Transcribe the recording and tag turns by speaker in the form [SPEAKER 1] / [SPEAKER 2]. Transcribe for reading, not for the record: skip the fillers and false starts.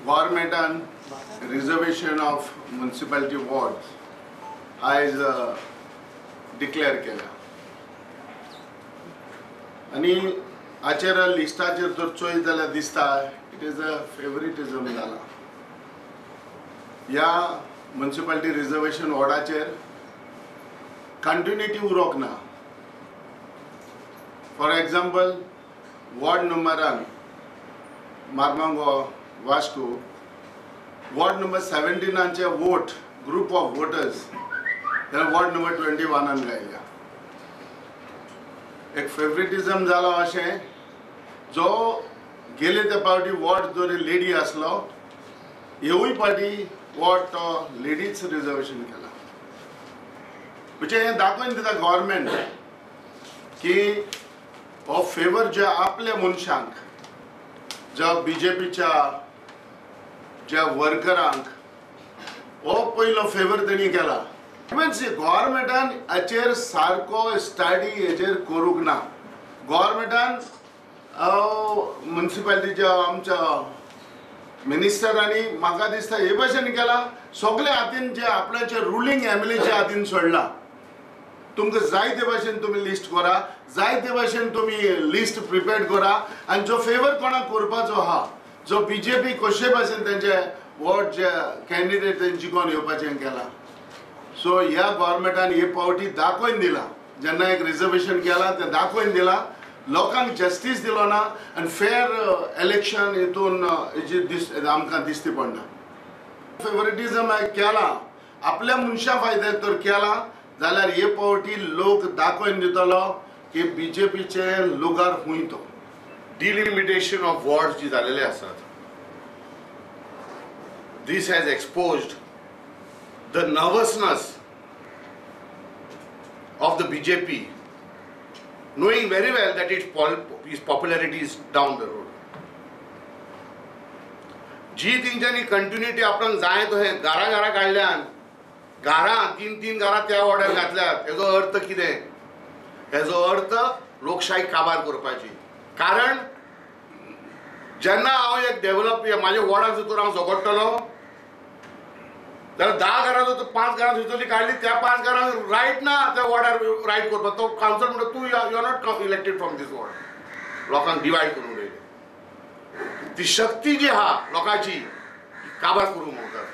[SPEAKER 1] गव्हर्मेंटान reservation of municipality wards आयज declare केल्या आनी हाचेर लिस्टाचेर जर चोयत जाल्यार दिसता it is a favouritism जाला. ह्या म्युनिसिपालिटी रिजर्वेशन वॉर्डाचेर कंटिन्युटी उरोंक ना. फॉर एग्जाम्पल वॉर्ड नंबरान Mormugao Vasco ward number 17 vote group of voters ward number 21 गायल्या. एक फेवरेटिझम जाला अशें जो गेले ते पावटी वॉर्ड जर लेडी आसलो हेवूय पावटी वॉर्ड तो लेडीज रिजर्वेशन केला. म्हणजे हें दाखोवन दिता गव्हर्मेंट की हो फेवर जे आपल्या मनशांक ज्या बीजेपीच्या ज्या वर्करांक हो पयलो फेवर तेणी केला. गव्हर्मेंटान हाचेर सारको स्टडी हेचेर करूंक ना. गव्हर्मेंटान म्युनिसिपालिटीच्या आमच्या मिनिस्टरांनी म्हाका दिसता हे भाशेन केला, सगळे हातीन जे आपल्याचे रुलींग एमएलएच्या हातीन सोडला. तुमकां जाय ते भाशेन तुमी लिस्ट करा, जाय ते भाशेन तुमी लिस्ट प्रिपेर करा आनी जो फेवर कोणाक करपाचो आहा जो बीजेपी कशे भाशेन तेंचे वॉर्ड जे कॅन्डिडेट तेंचे जिखोन येवपाचें केला. सो ह्या गव्हर्मेंटान हे पावटी दाखोवन दिला, जेन्ना एक रिजर्वेशन केला तें दाखोवन दिला, लोकांक जस्टीस दिलो ना आनी फेर इलेक्शन हितून हेजी आमकां दिश्टी पडना. फेवरेटिझम केला आपल्या मनशा फायद्याक तर केला जाल्यार हे पावटी लोक दाखोवन दितलो की बीजेपीचे लुगार खूंय तो.
[SPEAKER 2] डिलिमिटेशन ऑफ वॉर्ड्स जी जालेले आसात, this has exposed the nervousness of the BJP, knowing very well that its popularity is down the road. जी तेंच्यांनी कंटिन्युटी आपणाक जाय तशें घरां घरां काडल्यान, घरां तीन तीन घरां त्या वॉर्डार घातल्यात, हेजो अर्थ कितें? हेजो अर्थ लोकशाही काबार करपाची. कारण जेन्ना हांव एक डेवलप म्हाज्या वॉर्डाक जर हांव झगडटलो जाल्यार 10 घरां जर 5 घरां थंयसरली काडली, त्या 5 घरांक रायट ना त्या वॉर्डार रायट करपाक. तो कावन्सिलर म्हणटा तूं you are not elected from this ward. लोकांक डिवायड करून उडयले. ती शक्ती जी आहा लोकांची काबार करूंक वतात.